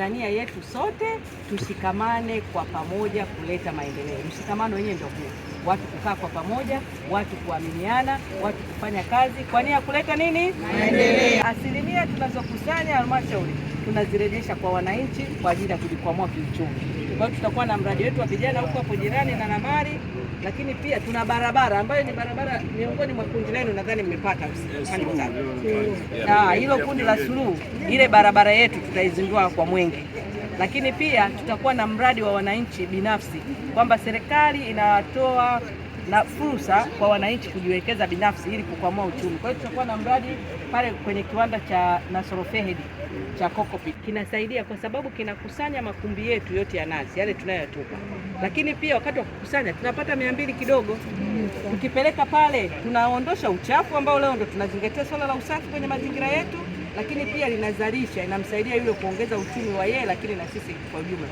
Tanzania yetu sote, tushikamane kwa pamoja kuleta maendeleo. Mshikamano wenyewe ndio huo, watu kukaa kwa pamoja, watu kuaminiana, watu kufanya kazi kwa nia ya kuleta nini? Maendeleo. Asilimia tunazokusanya halmashauri tunazirejesha kwa wananchi kwa ajili ya kujikwamua kiuchumi. Kwa hiyo tutakuwa na mradi wetu wa vijana huko hapo jirani na Namari, lakini pia tuna barabara ambayo ni barabara miongoni mwa kundi lenu nadhani mmepata na hilo kundi la Suluhu, ile barabara yetu tutaizindua kwa Mwenge. Lakini pia tutakuwa na mradi wa wananchi binafsi kwamba serikali inatoa na fursa kwa wananchi kujiwekeza binafsi ili kukwamua uchumi. Kwa hiyo tutakuwa na mradi pale kwenye kiwanda cha Nasoro Fehedi cha Kokopit, kinasaidia kwa sababu kinakusanya makumbi yetu yote ya nazi yale tunayotupa, lakini pia wakati wa kukusanya tunapata 200 kidogo, tukipeleka pale tunaondosha uchafu ambao leo ndo tunazingatia swala la usafi kwenye mazingira yetu, lakini pia linazalisha, inamsaidia yule kuongeza uchumi wa yeye, lakini na sisi kwa ujumla.